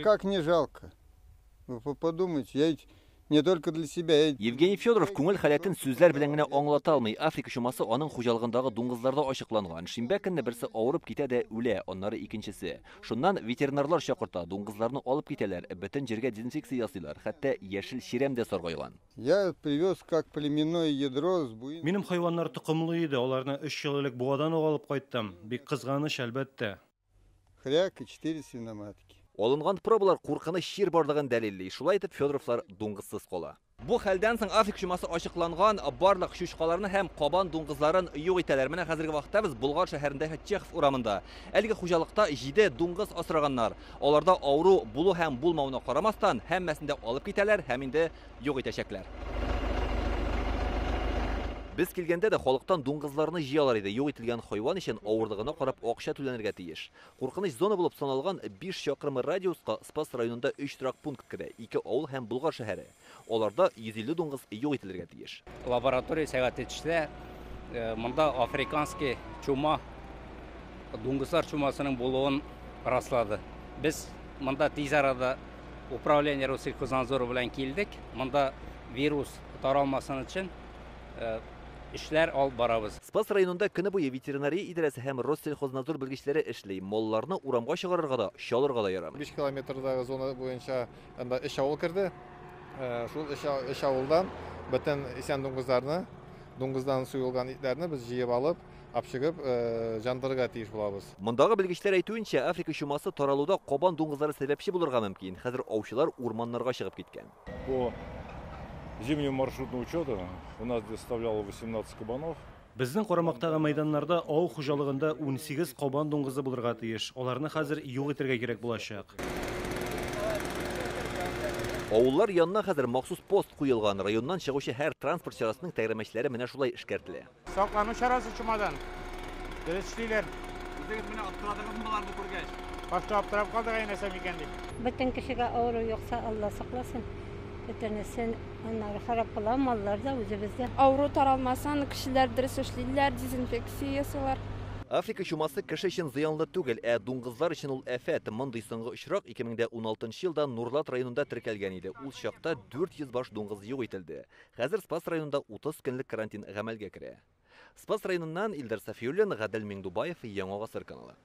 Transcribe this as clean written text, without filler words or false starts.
Как не жалко? Вы подумайте, я ведь не только для себя. Я... Евгений Федоров күңел халәтен сүзләр белән генә аңлата алмый. Африка чумасы аның хуҗалыгындагы дуңгызларда ачыкланган. Шимбә көнне берсе авырып китә дә үлә, аннары икенчесе. Шуннан ветеринарлар чакырта, дуңгызларны алып китәләр, бөтен җиргә дезинфекция ясыйлар, хәтта яшел чирәм дә саргайган. Я привез как племенное ядро с Буинска. Минем хайваннар токымлы иде, аларны 3 ел элек Буадан ук алып кайттым. Бик кызганыч, әлбәттә. Хряк и 4 свиноматки. Алынган пробалар куркыныч чир барлыгын дәлилли. Шулай итеп Федоровлар дуңгызсыз кала. Бу хәлдән соң Африка чумасы ачыкланган барлык чучкаларны һәм кабан дуңгызларын юк итәләр. Менә хәзерге вакытта без Болгар шәһәрендәге Чехов урамында. Әлеге хуҗалыкта 7 дуңгыз асраганнар. Аларда авыру булу һәм булмавына карамастан, һәммәсен дә алып китәләр һәм инде юк итәчәкләр. Без килгәндә дә халыктан дуңгызларны җыялар иде. Юк ителгән хайван өчен авырлыгына карап акча түләнергә тиеш. Куркыныч зона булып саналган 5 чакрым радиуска Спас районында 3 торак пункт керә, 2 авыл һәм Болгар шәһәре. Аларда 150 дуңгыз юк ителергә тиеш. Лаборатория сәгать 3-тә монда африканский чума, дуңгызлар чумасының булуын раслады. Без монда тиз арада управление Россельхознадзоры белән килдек. Монда вирус таралмасын өчен эшләр алып барабыз. Спас районында көне буе ветеринария идарәсе һәм Россельхознадзор белгечләре эшли. Малларны урамга чыгарырга да, чалырга да ярамый. 5 километрдагы зона буенча анда 3 авыл керде. Шул 3 авылдан бөтен исән дуңгызларны, дуңгыздан суелган итләрне без җыеп алып, апчыгып, жандырырга тиеш булабыз. Мондагы белгечләр әйтүенчә, Африка чумасы таралуда кабан дуңгызлары сәбәпче булырга мөмкин. Хәзер аучылар урманнарга чыгып киткән. По зимнему маршрутному учету у нас доставляло 18 кабанов. Безнең карамактагы мәйданнарда ау хуҗалыгында 18 кабан дуңгызы булырга тиеш. Аларны хәзер юк итәргә кирәк булачак. Авыллар янына хәзер махсус пост куелган. Районнан чыгучы һәр транспорт чарасының тәгәрмәчләре менә шулай эшкәртелә. Саклану чарасы чумадан. Дөрес эшлиләр. Үзегез менә аптырадыгызмы боларны күргәч? Башта аптырап калдык, әй нәрсә микән дип. Бөтен кешегә авыру юкса, Алла сакласын. Бөтенесен аннары харап була, маллар да, үзебез дә. Авыру таралмасын, кешеләр дөрес эшлиләр, дезинфекция ясыйлар. Африка чумасы кеше өчен зыянлы түгел, ә дуңгызлар өчен ул афәт. Мондый соңгы очрак 2016 елда Нурлат районында теркәлгән иде. Ул чакта 400 баш дуңгыз юк ителде. Хәзер Спас районында 30 көнлек карантин гамәлгә керә. Спас районыннан Илдар Сафиуллин, Гадел Миңдубаев, Яңа Гасыр каналы.